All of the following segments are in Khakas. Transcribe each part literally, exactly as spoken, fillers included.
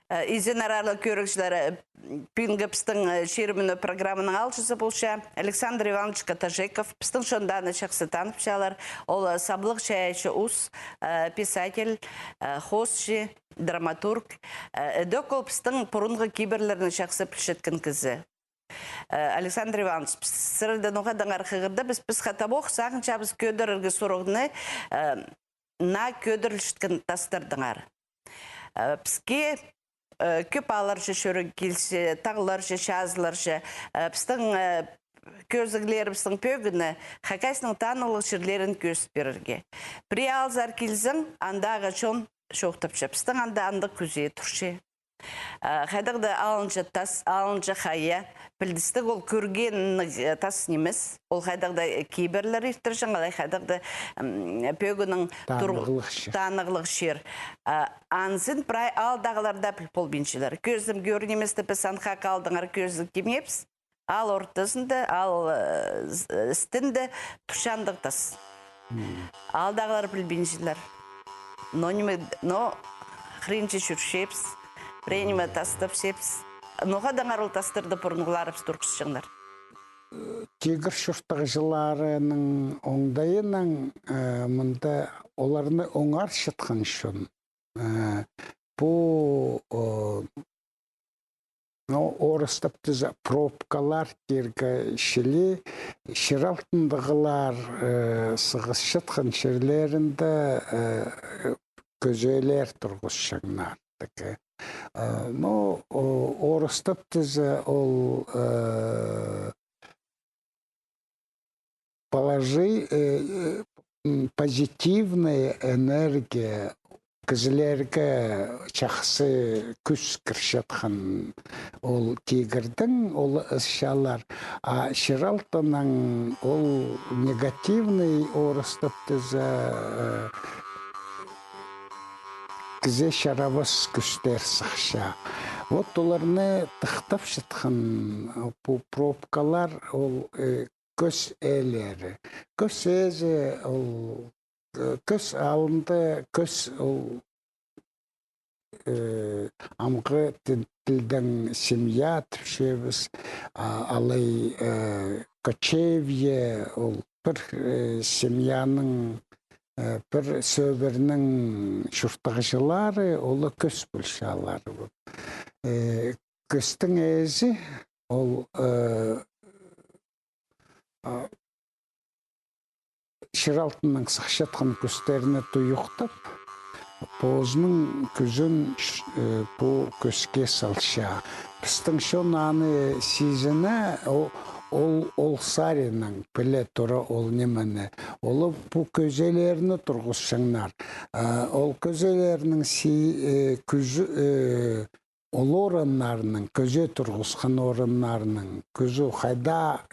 Э, изеннер, аарлығ кӧрігҷілер, э, пӱӱнгі пістің, э, чирімнең программаның аалҷызы полча Александр Иванович Катажеков. Пістің чонда аны чахсы таныпчалар. Ол, э, саблығ чайаачы ус, э, писатель, э, хоосчы, драматург. Э, ідӧк ол пістің пурунғы кибірлерні чахсы пілчеткен кізі. Э, Александр Иванович, піс сірердең ноға-даңар хығырдабыс, піс хатабох сағынчабыс кӧдірерге сурығны, э, наа кӧдірілчеткен тастардаңар. Э, піске, э, кӧп аалларҷа чӧрерге килче, тағларҷа, чазыларҷа, э, пістің, э, кӧзіглерібістің пӧгіні Хакасияның танығлығ чирлерін кӧзіт пирерге. Пір аалзар килзең, андағы чон чоохтапча: пістің анда андағ кӱзее турча. Э, хайдағ-да алынҷа тас, алынҷа хайа, пілдістіг ол кӧргенніг, э, тас нимес. Ол хайдағ-да, э, кибірлер иртірҷең, алай хайдағ-да, м, пӧгінің тур-, танығлығ чир. Танығлығ чир. Э, анзын прай аалдағылар даа піл полбинчалар. Кӧзім кӧр ниместі піс анхак аалдаңар кӧзіт кимнебіс. Аал ортызында, аал, э, с-, э, істінде турча андағ тас. Мм. Аалдағылар пілбинчелер. Но ниме, но хыринҷа чӧрчебіс, пірее ниме тастапчабыс. Ноға-даңар ол тастарды пурунғыларыбыс турғысчаңнар? Тигір чуртағҷыларының оңдайынаң, э, мында оларны оңарчатхан чон. Э, пу, о, ну, орыстап тізе пробкалар тирге чіли, чир алтындағылар, э, сығысчатхан чирлерінде, э, кӧзелер турғысчаңнар. Тігі. Э, ну, о, орыстап тізе ол, э, положи-, э, э, м, позитивная энергия, кізілерге чахсы кӱс кірчеткен ол тигірдең ол ысчалар, а чир алтынаң ол негативный, орыстап тізе, э, кізее чарабас кӱстер сыхча. Вот оларны тыхтапчатхан, э, пу пробкалар ол, э, кӧс ээлері. Кӧс ээзі ол, э, кӧс алнында, кӧс ол, э, амғы ти-, тілдең семья тіпчебіс, а, алай, э, кочевье, ол пір, э, семьяның, э, пір сӧбірнің чуртағҷылары, ол кӧс полчалар. Э, кӧстің ээзі ол, э, а, чир алтынаң сыхчатхан кӱстерні туйухтап, позының кӱзін, э, пу кӧске салча. Пістің чон аны сизіне, о-, ол, ол саринаң піле тура ол нимені. Олар пу кӧзелерні турғысчаңнар. А, ол кӧзелернің си-, э, кӱзі, э, ол орыннарның, кӧзе турғысхан орыннарның кӱзі хайдағ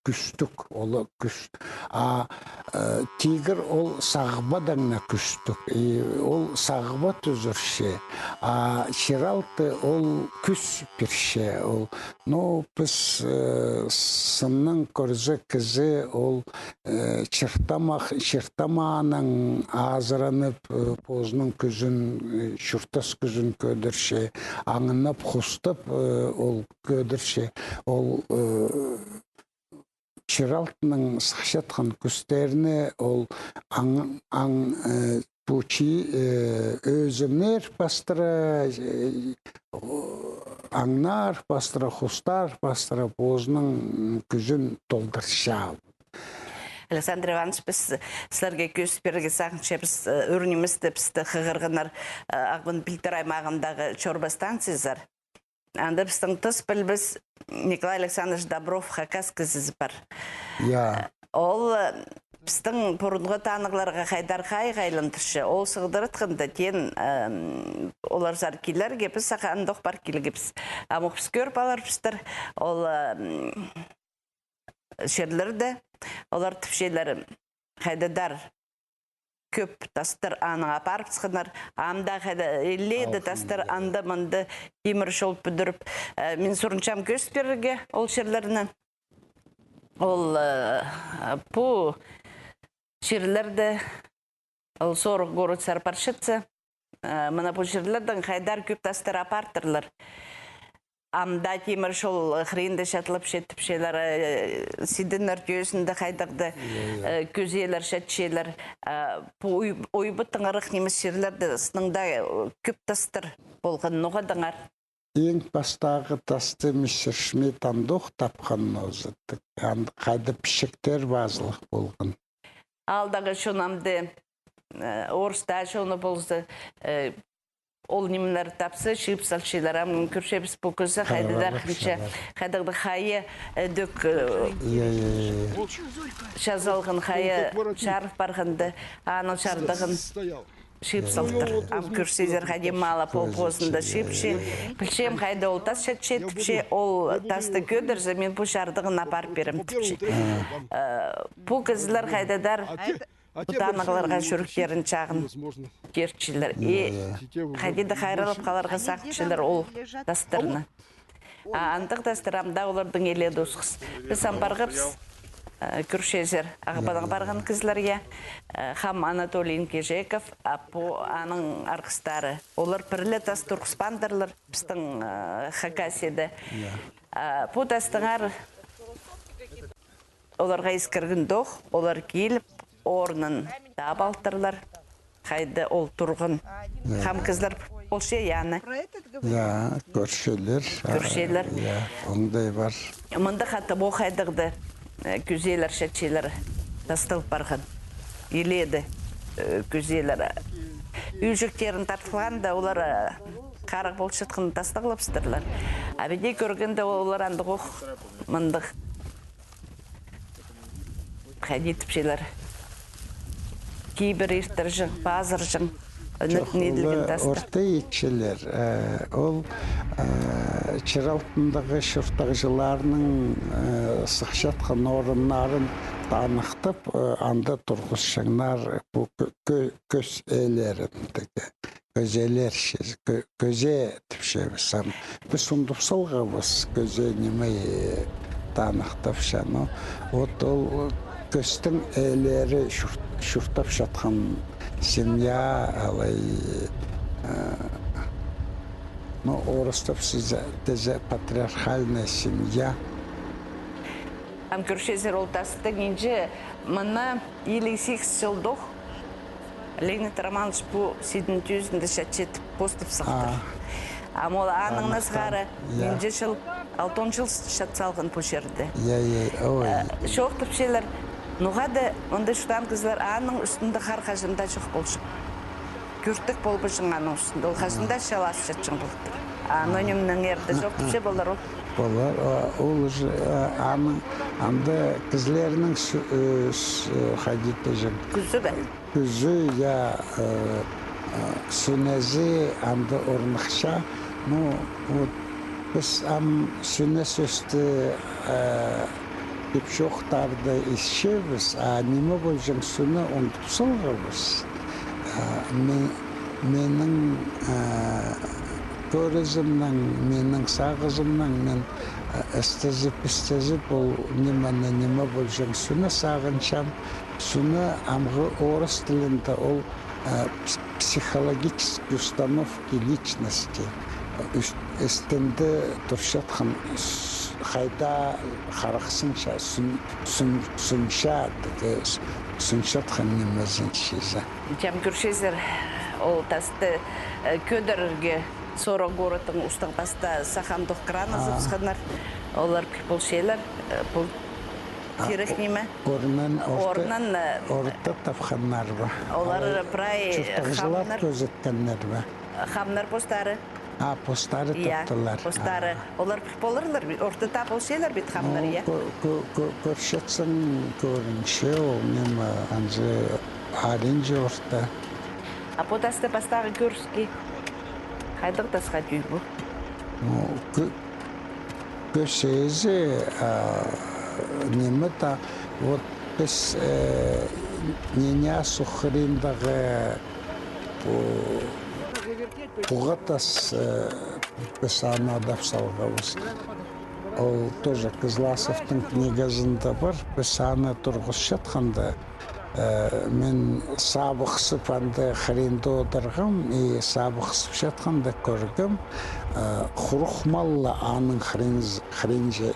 кӱстіг, ол кӱс. А, э, тигір ол сағбадаң на кӱстіг. И ол сағба тӱзірче. А чир алты ол кӱс пирче. Ол, ну, піс, э, сыннаң кӧрзе, кізі ол, э, чир тамах, чир тамаанаң азыранып, э, позының кӱзін, э, чуртас кӱзін кӧдірче, аңнап, хустап, э, ол кӧдірче, ол, э, чир алтынаң сыхчатхан кӱстерні ол аң, аң, э, пу чи, э, ӧзімнер пастыра, э, о, аңнар пастыра, хустар пастыра позының кӱзін толдырча. Александр Иванович, піс сірерге кӧзіт пирерге сағынчабыс, э, ӱр ниместе пісті хығырғаннар, э, Ағбан пилтірі аймағындағы Чорба станциязар. Анда пістің тыс пілбіс Николай Александрович Добров, хакас кізізі пар. Я. Ол, э, пістің пурунғы танығларға хайдар хайығ айландырча. Ол сығдыратханда, тиин, э, оларзар килерге, піс сағаа андох пар килгебіс. Амох піс кӧріп аларбыстыр. Ол, э, чирлерде олар тіпчелер, хайдағ-да кӧп тастар анаң апарыбысханнар, ам даа хайдағ-да іледе тастар анда-мында тимір чол пӱдіріп. Э, мин сурынчам кӧзіт пирерге ол чирлерні. Ол, э, пу чирлерде ол сорых городсар парчатса, Э, мына пу чирлердең хайдар кӧп тастар апартырлар. Ам даа тимір чол хыринда чатылып читіпчелер, э, Сидіннер тӧзінде хайдағ-да, э, кӧзеелер чатчалар. Э, пу уй-, уйбыттың ырах нимес чирлерде сынында, э, кӧп тастар полған, ноға даңар. Иң пастағы тасты мистер Шмидт андох тапхан нооза, тік, ан-, хайда пічіктер пазылых полған. Аалдағы чон амды, э, орыстаа чоны полза, э, ол нимелер тапса, чыып салчалар. Ам кӧрчебіс, пу кізі хайда арғынча, хайдағ-да хайы, э, дөк, э, чазалған хайы чарып парғанда, аның чардығын чыып салтыр. Ам кӧрзеңер, хайди мала пол позында чыыпча. Пілчем, хайда ол тас чатча, тіпче, ол тасты кӧдірзе, мин пу чардығын апарып пирем, тіпче. Э, пу кізілер хайдадар пу танығларға чӱректерін чағын тирчелер. И хайди-да хайраллап халарға сағынчалар ол тастарны. А андағ тастар ам даа оларның илееде осхас. Піс ам парғабыс, э, кӧрчезер, Ағбанға парған кізілер, я. Э, хам Анатолий Инкежеков, а пу аның арғыстары. Олар пір ле тас турғыспаандырлар пістің, э, Хакасияда. А пу тастаңар оларға искіргендох, олар киліп, орнын таап алтырлар. Хайда ол турған. Хам кізілер полча, я, аны. Я, кӧрчелер. Кӧрчелер. Я, оңдай пар. Мында хатап ол хайдағ-да, э, кӧзеелер чатчалар, тастал парған. Илееде, э, кӧзеелер. Ӱҷектерін тартылғанда, олар, э, харах полчатхан тастағлапстырлар. А піди кӧргенде, олар андағ ох, мындағ. Хайди тіпчелер. Кибір иртірҷең, пазырҷең. Ӱнетін иділген тастар. Орта итчелер. Э, ол, э, чир алтындағы чуртағҷыларның, э, сыхчатхан орыннарын таныхтап, э, анда турғысчаңнар пу кӧ-, кӧ-, кӧс ээлерін, тігі. Кӧзеелер, кӧ-, кӧзе тіпчебіс ам. Піс ундуп салғабыс кӧзе ниме, э, таныхтапча, но. Вот ол кӧстің ээлері чур-, чуртапчатхан семья, алай, э, ну, орыстап тізе, тізе патриархальная семья. Ам кӧрчезер, ол тастың нинҷе, мына илиг сигіс чылдох Леонид Романович пу Сидіннің тӧзінде чатча тіп постап сыхтыр. Ам ол аның назғары нинҷе чыл, алтон чыл чат салған пу чирде. Я, я, ой. Э, чоохтапчалар, ноға-да мында чуртаан кізілер, аның ӱстӱнде хар хаҷан даа чох полҷаң. Кӧртік полбаҷаң аның ӱстӱнде. Ол хаҷан даа чалазып чатчаң полтыр. А, но нимнеңер дее чох тіпче полар ол. Полар, а, ол уже, а, аның, анда кізілернің сӱ-, э, с-, э, хайди тіҷең. Кӱзі бе? Кӱзі, я, э, э, сӱнезі анда орныхча. Ну, вот, піс ам сӱнезі ӧсті, э, тіп чоохтарда исчебіс, а ниме полҷаң сӱнні ундуп салғабыс. А, ме-, менің, а, кӧрізімнең, менің сағызымнаң, мин, а, істезіп, істезіп, ол нимені, ниме полҷаң сӱнні сағынчам. Сӱнні амғы орыс тілінде ол, а, пс-, психологические установки личности. Ӱс-, істінде турчатхан с-, хайда харахсынча, сӱн-, сӱн-, сӱнче, тігі с-, сӱнчеткен нимезін чізе. Чам кӧрчезер, ол тасты, э, кӧдірерге Сора городтың устағ паста сах андох краннар сыбысханнар. Олар пір полчалар, э, пу тирек ниме. Орнын орта, орнын, э, орта тапханнар ба? Олар прай чуртағҷылар хамнар. Кӧзеткеннер бе? Хамнар постары. А, постары таптылар. Постары. Олар пір поларлар, орта тап полчалар бит хамнар, я? Кӧ-, кӧ-, кӧ-, кӧрчетсең, кӧрінче, ол ниме, анҷа аринҷа орта. А пу тасты пастағы кӧріске хайдағ тасха тӧӧй пу? Ну, кӧ-, кӧзезі, а, ниме та, вот піс, э, Нинҷа Сух хыриндағы пу-, пуға тас, э, піс аны адап салғабыс. Ол тоже Кызласовтың книгазында пар, піс аны турғысчатханда, Э, мин сабыхсып анда хыринда одырғам, и сабыхсып чатханда кӧргем, э, хуруғ мал ла аның хырин-, хыринҷа,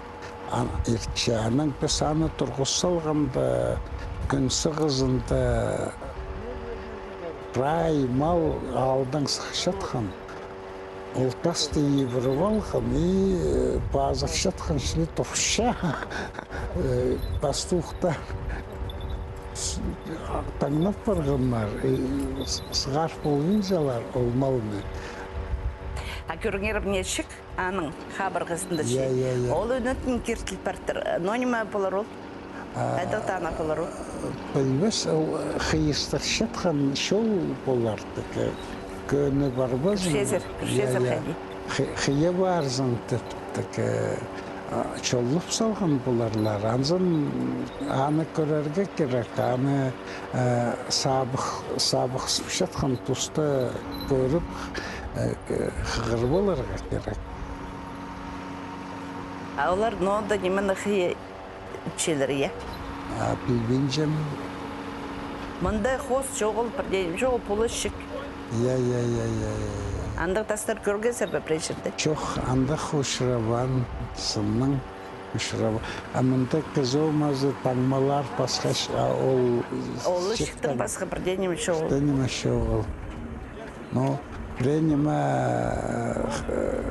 а, иртче. Анаң піс аны турғыс салғанда, кӱн сығызында прай мал аалдаң сыхчатхан. Ол тасты ибіріп алған и, э, пазырчатхан чіли турча. Э, пастухтар с-, таңнап парғаннар, э, с-, сығар полбинчалар ол малны. А кӧріңер, мына чік, аның хабырғазында чік. Я, я, я. Ол ӱнетін киртіл партыр. Но ниме полар ол? А, хайдағ танығ полар ол? Пілбес, ол хыйыстырчатхан чол полар, тікі. Кӧні парбазың. Кӱрчезер, кӱрчезер. Я, я. Хайди. Хы-, хыйа парзың тіп, тікі, а, чоллап салған поларлар. Анзын аны кӧрерге кирек, аны, э, сабых-, сабыхсып чатхан туста кӧріп, э, э, хығырып аларға кирек. А олар, но, анда нимені хыйа итчелер, я? А, пілбинчем. Мында хоос чоғыл, пірдее чоғыл, пулас чік. Я, я, я, я, я, я. Андағ тастар кӧргезер бе пірее чирде? Чох, андағ учыраваан, сыннаң учыраваан. А мында кізі омазы таңмалар пасха ч-, а, ол. Ол чіктең пасха пірдее ниме чоғыл. Пірдее ниме чоғыл. Но пірее ниме, э,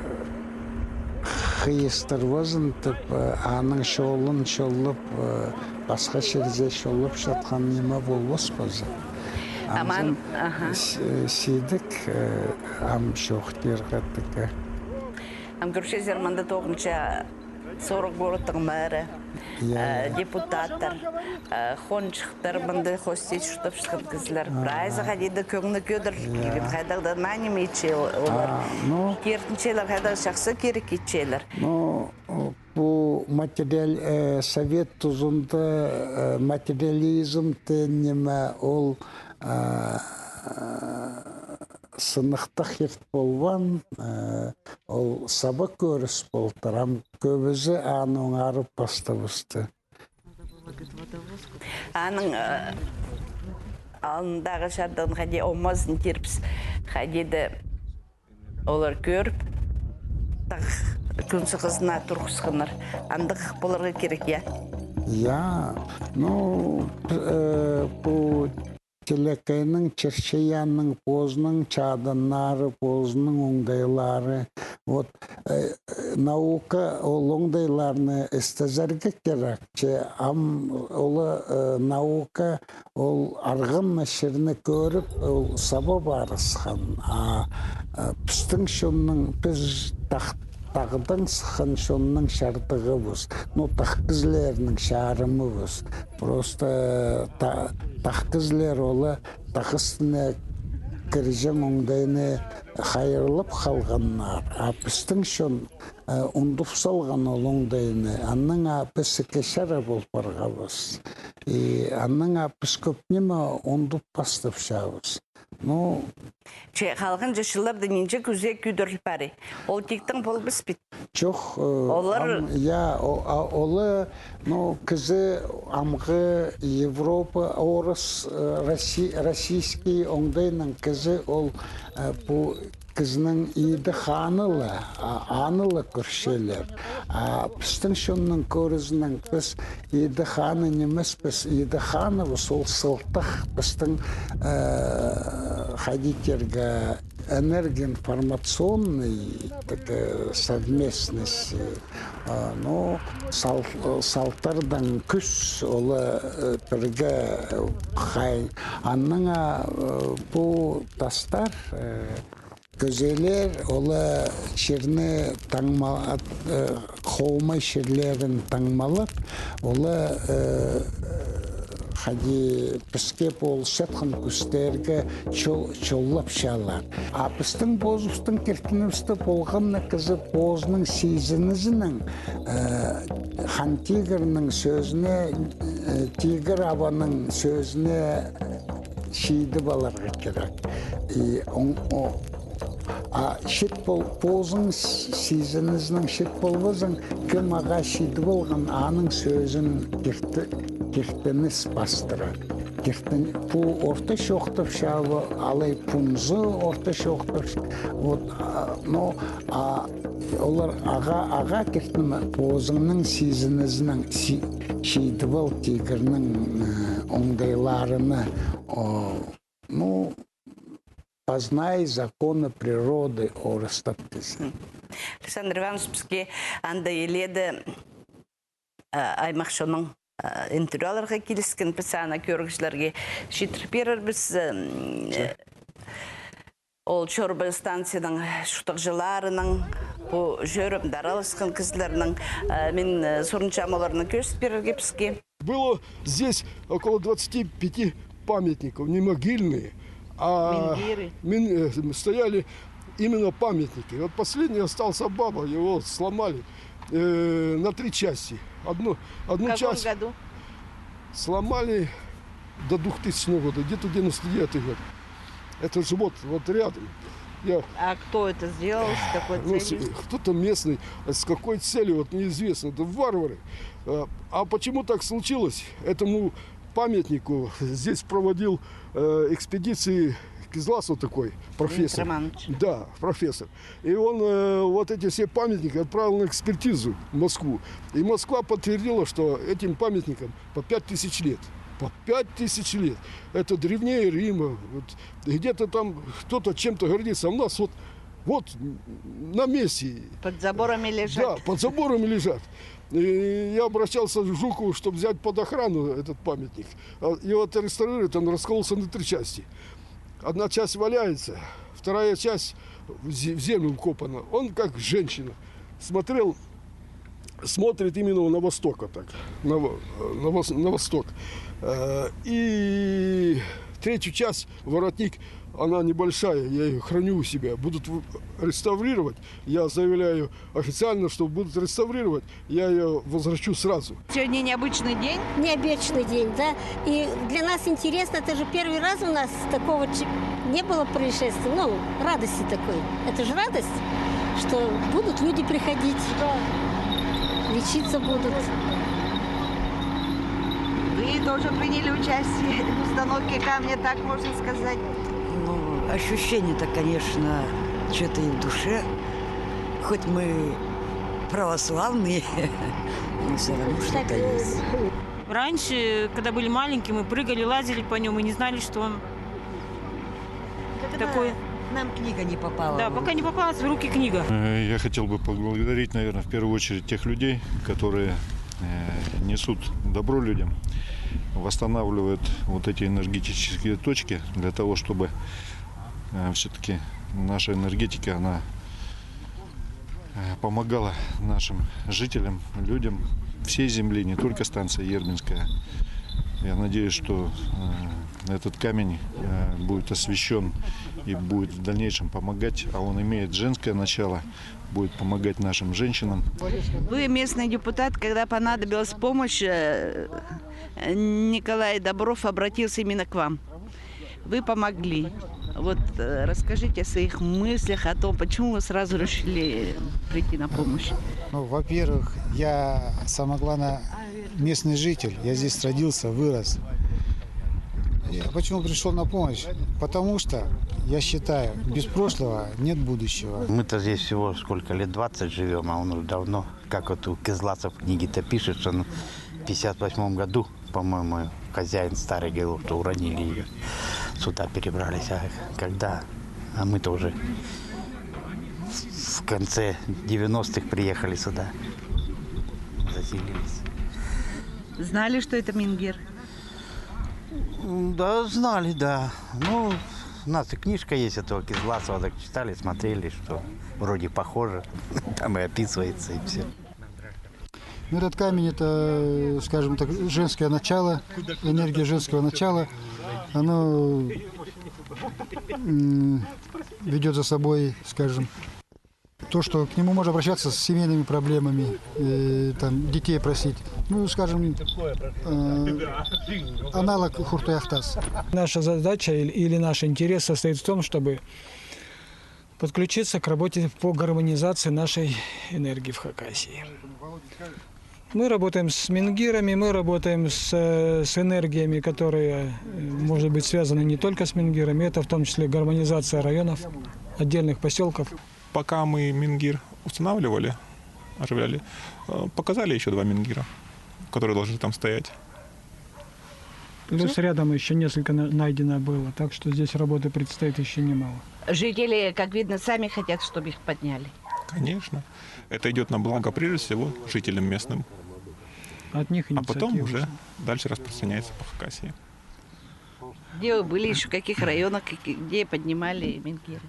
хыйыстырбазын тіп, э, аның чолын чоллап, э, пасха чирзер чоллап чатхан ниме полбас позы. Аман, анзын, аха. С-, э, сидік, э, ам чоохтирға тікі. Ам кӧрчезер, мында тоғынча сорых городтың мэрі, я, э, я, депутаттар, э, хонҷыхтар, мында хости чуртапчатхан кізілер. Ага. Прайзы хайди-да кӧңні кӧдірілген, я, хайдағ-да наа ниме итче олар. А, ну. Киртінчелер, хайдағ чахсы кирек итчелер. Ну, пу материал-, э, совет тузында, э, материализм теен ниме ол, э, сыныхтығ ирт полбаан, э, ол саба кӧріс полтыр, ам кӧбізі аны оңарып пастабысты. Аның, э, алнындағы чардығын хайди омазын тирбіс, хайди-да олар кӧріп, тағ кӱн сығызына турғысханнар. Андағ поларға кирек, я? Я, ну, п-, э, пу Телекейнің, Чирчеянның позының чаданнары, позының оңдайлары. Вот, э, наука ол оңдайларны істезерге кирек. Че ам ол, э, наука ол арғынны чирні кӧріп, ол саба парысхан. А, а пістің чонның, піс тағ-, тағдаң сыххан чонның чардығыбыс. Ну, тағ кізілернің чарымыбыс. Просто та-, тағ кізілер олар тағ істіне кірҷең оңдайны хайырлап халғаннар. А пістің чон, э, ундуп салған ол оңдайны. Аннаң а піс ікі чара пол парғабыс. И аннаң а піс кӧп ниме ундуп пастапчабыс. Ну. Че, халғанҷы чылларда нинҷе кӱзее кӧдіріл пари. Ол тиктең полбас пит. Чох, э, олар ам, я, о-, а, олар, ну, кізі амғы Европа, орыс, э, Росси-, российский оңдайнаң кізі ол, э, пу кізінің иді ханы ла, а, аны ла кӧрчелер. А пістің чонның кӧрізінең піс иді ханы нимеспіс, иді ханыбыс ол сылтах пістің, э, хайди тирге, энергоинформационный, так, э, совместность, э, а, ну, сал-, салтардаң кӱс, ол, э, пірге, э, хай. Аннаң а, э, пу тастар, э, кӱзелер, ол, э, чирні таңма-, ат-, э, хомай чирлерін таңмалап, ол, э, хайди піске полысчатхан кӱстерге чол-, чоллапчалар. А пістің позыбыстың киртінібісте полған на кізі позының сизінізінең, э, хан тигірнің сӧзіне, э, тигір абаның сӧзіне чидіп аларға кирек. И оң-, о-, а чит пол-, позың с-, сизінізінең чит полбазаң, кем ағаа чидіп алған, аның сӧзін кирті-, киртініс пастыра. киртін, пу орта чоохтапча, алай пунзы орта чоохтапча. Вот, а, но, а, олар ағаа, ағаа киртін позыңның сизінізінең, си-, чидіп ал тигірнің, э, оңдайларына, о, ну, «Познай законы природы» орыстап тізе. Александр Иванович піске анда илееде, а, аймах чоннаң, а, интервью аларға киліскен, піс аны кӧрігҷілерге читіріп пирербіс, м, ол чорба станцияның чуртағҷыларының, пу чӧрімде араласхан кізілернің, а, мин, э, сурынчам оларны кӧзіт пирерге піске. Было здесь около двадцати пяти памятников, не могильные, а мин-, э, стояли именно памятники. Вот последний остался баба, его сломали, э, на три части. Одну, одну часть сломали до двухтысячного года, где-то девяносто девятый год. Это же вот, вот рядом. Я... А кто это сделал, с какой целью? Ну, с-, кто-то местный, с какой целью, вот неизвестно, это варвары. Э, а почему так случилось? Этому памятнику здесь проводил, э, экспедиции Кызласов такой, профессор. Леонид Романович. Да, профессор. И он, э, вот эти все памятники отправил на экспертизу в Москву. И Москва подтвердила, что этим памятникам по пять тысяч лет. По пять тысяч лет. Это древнее Рима. Вот где-то там кто-то чем-то гордится. А у нас вот, вот на месте. Под заборами лежат. Да, под заборами лежат. И я обращался к Жукову, чтобы взять под охрану этот памятник. А его отреставрировать, он раскололся на три части. Одна часть валяется, вторая часть в зе-, в землю вкопана. Он как женщина смотрел, смотрит именно на восток, вот так, на во-, на вос-, на восток. Э, и третью часть, воротник, она небольшая, я её храню у себя. Будут в-, реставрировать, я заявляю официально, что будут реставрировать, я её возвращу сразу. Сегодня необычный день. Необычный день, да. И для нас интересно, это же первый раз у нас такого ч-, не было происшествия, ну, радости такой. Это же радость, что будут люди приходить, лечиться будут. Вы тоже приняли участие в установке камня, так можно сказать? Ну, ощущение-то, конечно, что-то и в душе. Хоть мы православные, но всё равно что-то есть. Раньше, когда были маленькие, мы прыгали, лазили по нём и не знали, что он такой. Нам книга не попала в руки. Да, пока не попалась в руки книга. Э, я хотел бы поблагодарить, наверное, в первую очередь тех людей, которые, э, несут добро людям, восстанавливают вот эти энергетические точки для того, чтобы, э, всё-таки наша энергетика, она э, помогала нашим жителям, людям всей земли, не только станция Ербинская. Я надеюсь, что, э, этот камень, э, будет освящён и будет в дальнейшем помогать, а он имеет женское начало, будет помогать нашим женщинам. Вы местный депутат, когда понадобилась помощь, э, Николай Добров обратился именно к вам. Вы помогли. Вот, э, расскажите о своих мыслях, о том, почему вы сразу решили прийти на помощь. Ну, во-первых, я, самое главное, местный житель. Я здесь родился, вырос. Я почему пришёл на помощь? Потому что, я считаю, без прошлого нет будущего. Мы-то здесь всего сколько лет, двадцать живём, а он уже давно, как вот у Кызласов в книге-то пишет, что он в пятьдесят восьмом году, по-моему, хозяин старый говорил, что уронили её. Сюда перебрались. А когда? А мы-то уже в конце девяностых приехали сюда. Заселились. Знали, что это менгир? М, да, знали, да. Ну, у нас и книжка есть этого Кызласова, так читали, смотрели, что вроде похоже. Там и описывается, и всё. Ну, этот камень, это, скажем так, женское начало, энергия женского начала. Оно, м, ведёт за собой, скажем, то, что к нему можно обращаться с семейными проблемами, э, там, детей просить. Ну, скажем, э, аналог Хуртуях тас. Наша задача или, или наш интерес состоит в том, чтобы подключиться к работе по гармонизации нашей энергии в Хакасии. Мы работаем с менгирами, мы работаем с, э, с энергиями, которые, э, может быть, связаны не только с менгирами, это в том числе гармонизация районов, отдельных поселков. Пока мы менгир устанавливали, оживляли, э, показали ещё два менгира, которые должны там стоять. Плюс рядом ещё несколько на-, найдено было, так что здесь работы предстоит ещё немало. Жители, как видно, сами хотят, чтобы их подняли. Конечно. Это идёт на благо, прежде всего, жителям местным. От них инициатива. А потом уже дальше распространяется по Хакасии. Где вы были, ещё в каких районах, каки-, где поднимали менгиры?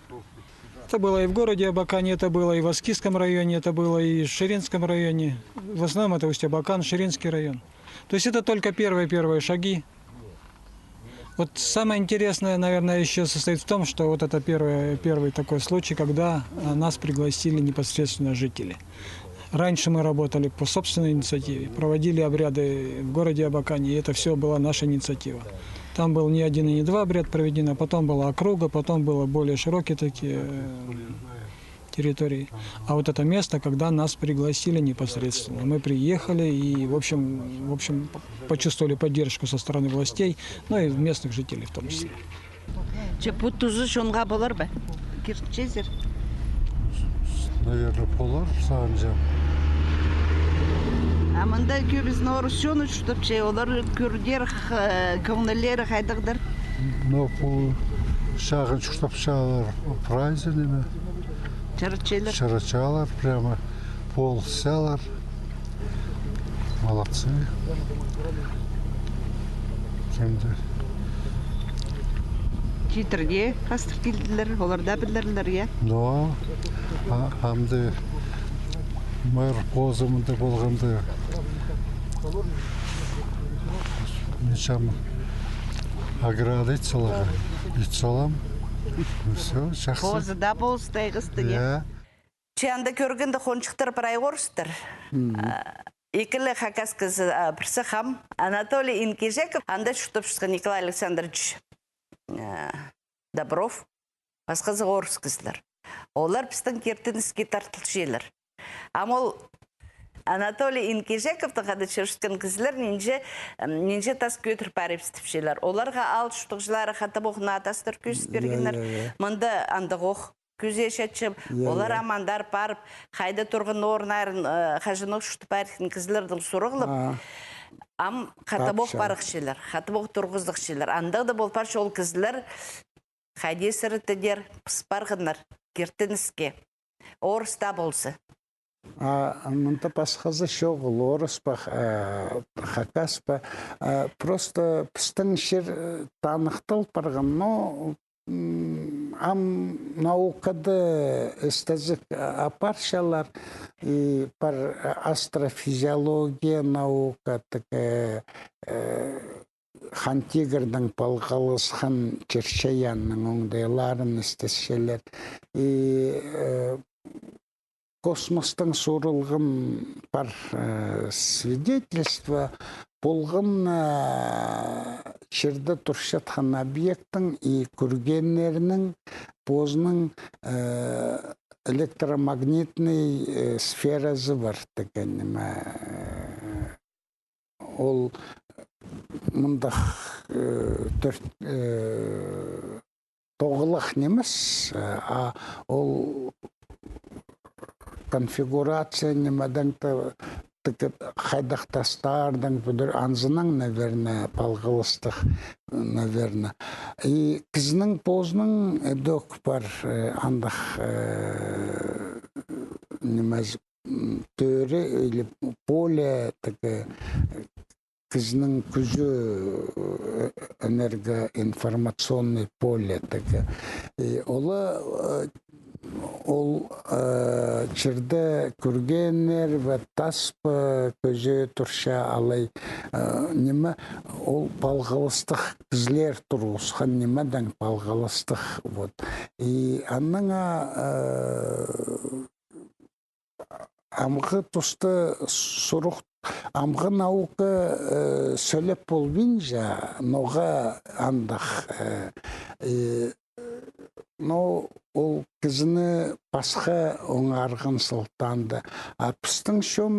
Это было и в городе Абакане, это было и в Аскизском районе, это было и в Ширинском районе. В основном это Усть-Абакан, Ширинский район. То есть это только первые-первые шаги. Вот самое интересное, наверное, ещё состоит в том, что вот это первое, первый такой случай, когда, а, нас пригласили непосредственно жители. Раньше мы работали по собственной инициативе, проводили обряды в городе Абакане, и это всё была наша инициатива. Там был не один и не два обряд проведено, а потом была округа, потом было более широкие такие, э, территории. А вот это место, когда нас пригласили непосредственно, мы приехали и, в общем, в общем, почувствовали поддержку со стороны властей, ну и местных жителей в том числе. Че пу тузы чонға полар ба? Киртчезер. Наверное, полар, сағынчам. А мында кӧбізін орыс чоны чуртапча, олар кӧрдер, х-, кӧңнілері хайдағдыр? Но пу шағын чуртапчалар, прайзы ниме? Чарачайлар. Чарачалар, прямо полысчалар. Молодцы. Кемдер? Чииттерге хастыр килділер, олар даа пілерлер, я? Но, а, амды мэр позы мында полғанда, ничем оградить саларға, ит салам. Ну, всё, чахсы. Позы даа полысты, ағасты, я? Я. Че анда кӧргенде хончыхтар прай орыстар. Мгм. А, ікі ле хакас кізі, а, пірсі хам Анатолий Инкижеков, анда чуртапчатхан Николай Александрович, а, Добров, пасхазы орыс кізілер. Олар пістің киртініске тартылчалар. Ам ол Анатолий Инкижековтың хада чӧрчеткен кізілер нинҷе, м, нинҷе тас кӧдір парып істепчелер. Оларға аал чуртағҷылары хатап ох наа тастар кӧзіт пиргеннер. Я, я, я. Мында андағ ох кӱзее чатча, я, олар, я, ам андар парып, хайда турған орыннарын, э, хаҷанох чуртап парған кізілердең сурығлап, а, ам хатап ох парыхчалар, хатап ох турғызыхчалар. Андағ даа пол парча, ол кізілер хайди сірерді дее пыс парғаннар киртініске. Орыс таа полза. А мында пасхазы чоғыл, орыс па, а, хакас па. А, просто пістің чир, э, таныхтал парған, но, м, ам наукада істезік апарчалар, и пар астрофизиология наука, тігі, э, Хан Тигірдең палғалысхан чир-чайаанның оңдайларын істесчелер. И, э, космостаң сурылған пар, э, свидетельство полған, э, чирде турчатхан объекттің и кӧргеннернің позының, э, электромагнитный, э, сферазы пар тігі ниме, э, Ол мындағ, э, тӧрт, э, тоғылах нимес, э, а ол конфигурация нимедең те, тігі хайдағ тастардаң пӱдір анзынаң, наверное, палғалыстығ, наверное. И кізінің позының ідӧк пар, э, андағ, э, нимес, м, тӧрі или поле, тігі, э, кізінің кӱзі, э, энергоинформационный поле, тігі. И ол, э, ол, э, чирде кӧргеннер ва тас па кӧзее турча алай, э, ниме, ол палғалыстығ кізілер турғысхан нимедең палғалыстығ, вот. И аннаң, э, амғы туста сурығ, амғы наука, э, сӧлеп полбинча, ноға андағ, э, э, ну, ол кізіні пасха оңарған сылтаанда. А пістің чон,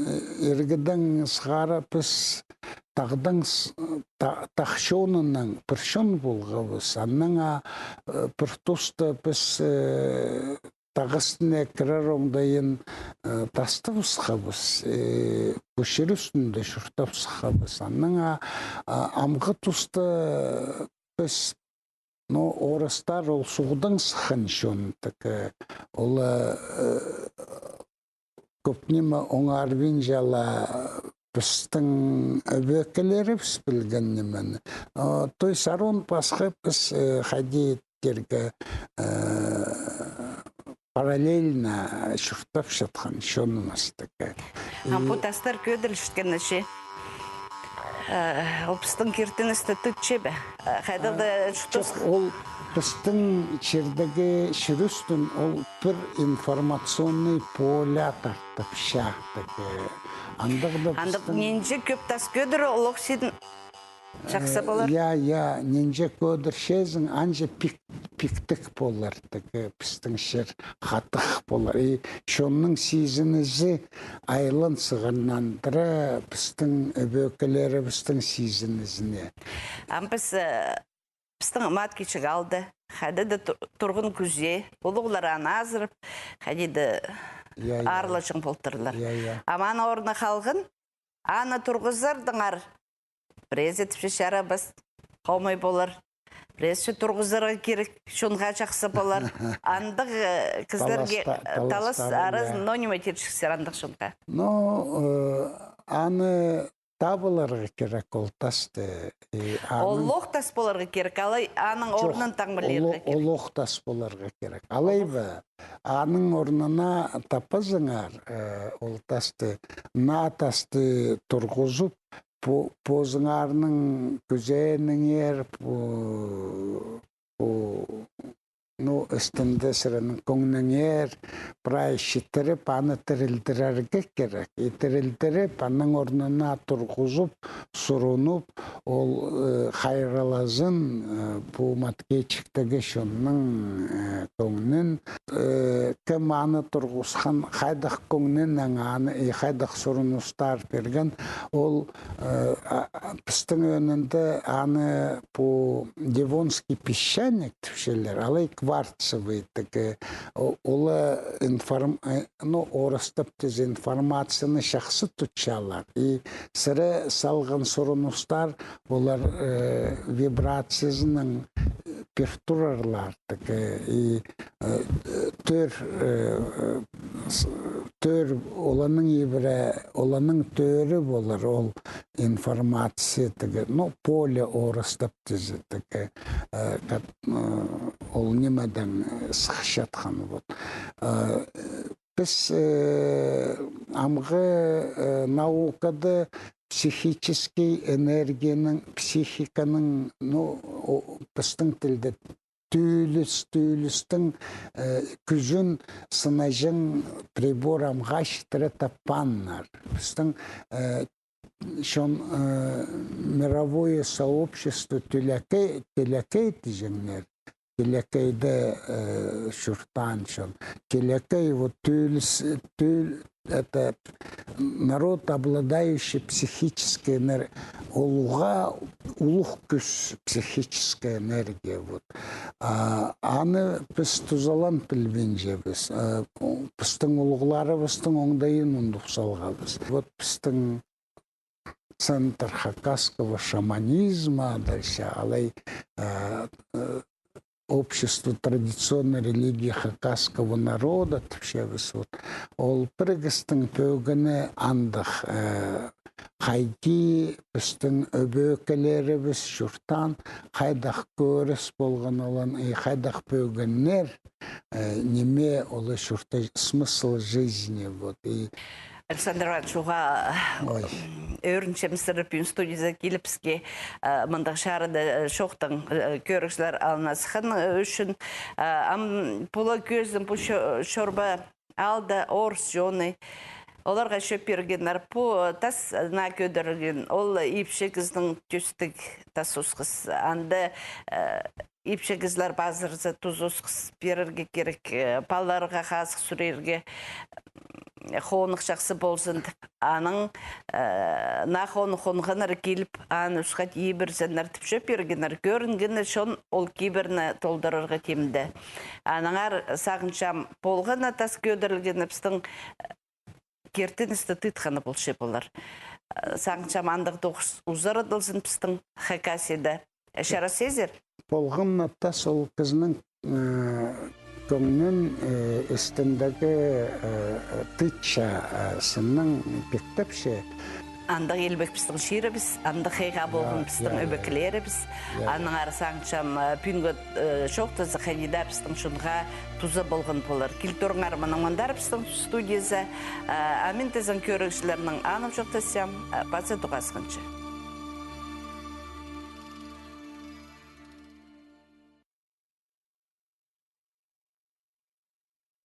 э, иргідең сығара піс тағдаң с-, та-, тағ чонының пір чон полғабыс. Аннаң а, э, пір туста піс, э, тағ істіне кірер оңдайын, э, тастабысхабыс, э, пу чир ӱстӱнде чуртабысхабыс. Аннаң а, а, амғы туста піс, ну, орыстар ол суғдаң сыххан чон, так, э, ол, э, кӧп ниме оңарбинча ла пістің ӧбекелерібіс пілген нимені. Э, то есть, аруун пасха піс, э, хайди тирге, э, параллельно чуртапчатхан чонымыс тігі. А пу тастар кӧдірілчеткені че, э, ол пістің киртіністі тутча ба? Э, хайдағ-да чуртас. Чох, ол пістің чирдегі чир ӱстӱн ол пір информационный поля тартыпча тігі. Андағ да. Андағ пістің нинҷе кӧп тас кӧдіре, олох син чахсы полар. Я, я, нинҷе кӧдірчезің, анҷа пик-, пиктіг полар, тігі пістің чир хатығ полар. И чонның сизінізі айлан сығаннандыра пістің ӧбекелерібістің сизінізіне. Ам піс, э, пістің Маткечік аалда, хайди-да ту-, турған кӱзее, улуғлар аны азырап, хайди-да, я, я, аарлаҷаң полтырлар. Я, я. Ам аның орнына халған, аны турғызардаңар. Пірезі тіпче чарабас, хомай полар. Пірезі турғызарға кирек, чонға чахсы полар. Андағ, э, кізілерге, талас, э, талас, талас, аразын, я, но ниме тирчексер андағ чонға? Ну, э, аны табыларға кирек ол тасты. И аның олох тас поларға кирек, алай аның орнын таңмалирға кирек. Олох тас поларға кирек. Алай ба, аның орнына таппазыңар, э, ол тасты, наа тасты турғызып, по-, позыңарның кӱзееніңер, по-, по-, ну, істінде сірернің кӧңніңер прай читіріп, аны тірілдірерге кирек. И тірілдіріп, аның орнына турғызып, сурынып, ол, э, хайраллазын, э, пу Маткечіктегі чонның, э, кӧңнін, э, кем аны турғысхан, хайдағ кӧңнінең аны, и хайдағ сурыныстар пирген, ол, э, а, а, пістің ӧӧнінде аны пу Девонский песчаник тіпчелер, алай кварцевый тігі, о-, ол, э, информ-, э, ну, орыстап тізе, информацияны чахсы тутчалар. И сірер салған сурыныстар, олар, э, вибрациязынаң, э, пир турарлар тігі, и, э, тӧр, э, с-, тӧр, оларның ибіре, оларның тӧрі полар ол информация тігі, ну, поле орыстап тізе тігі, э, кат-, э, ол нимедең, э, сыхчатхан, вот. Э, піс, э, амғы, э, наукада психический энергияның, психиканың, ну, о, пістің тілде тӱӱліс, тӱӱлістің, э, кӱзін сынаҷаң прибор амға читіре таппааннар. Пістің, э, чон, э, мировое сообщество тӧлекей, тӧлекей тіҷеңнер. Тӧлекейде, э, чуртаан чон. Тӧлекей, вот, тӱӱліс, тӱӱл-, это народ, обладающий психической энер-, улуғ, улуғ кӱс, психическая энергия, вот. А, аны піс тузалан пілбинчебіс. А, о, пістің улуғларыбыстың оңдайын ундуп салғабыс. Вот пістің центр хакасского шаманизма, дальше алай, э, э, общество традиционной религии хакасского народа тіпчебіс, вот. Ол пірігістің пӧгіні андағ, э, хайди пістің ӧбекелерібіс чуртаан, хайдағ кӧріс полған олан, и хайдағ пӧгіннер, э, ниме олар чуртаан, смысл жизни, вот. И Александр Иванович, уғаа, ой, ӧрінчем сірер пӱӱн студиязар килібіске, э, мындағ чарыда, э, чоохтаң, э, кӧрігҷілер алнына сыххан, э, ӱчӱн. Э, ам пу ла кӧзідім, пу чо-, Чорба аалда орыс чоны, Оларға чӧп пиргеннер. Пу тас наа кӧдірілген, ол ипчі кізінің тӧстіг тас осхас. Анда, э, ипчі кізілер пазырза, туза осхас пирерге кирек, э, палаларға хазых сӱрерге, м, хоных чахсы ползын тіп. Анаң, э, наа хоных хонғаннар киліп, аны ӱс хати ибірзіннер тіп чӧп пиргеннер. Кӧрінгені чон ол кибірні толдырарға тимде. Аннаңар сағынчам, полған на тас кӧдірілгені пістің, э, киртіністі тыытханы полча полар. Э, сағынчам, андағ тоғыс узарадылзын пістің Хакасияда. Э, чарас сизер? Полған на тас ол кізінің, э, кӧңнін, э, істіндегі, э, тыытча, э, сыннаң пиктепче. Андағ илбек пістің чирібіс, андағ хыйға полған пістің ӧбекелерібіс. Аннаңар сағынчам, э, пӱӱнгі, э, чоохтазы хайди даа пістің чонға туза полған полар. Кил турыңар мынаң мындар пістің студияза. Э, а мин тізең кӧрігҷілернең анып чоохтасчам, э, паза тоғасханҷа.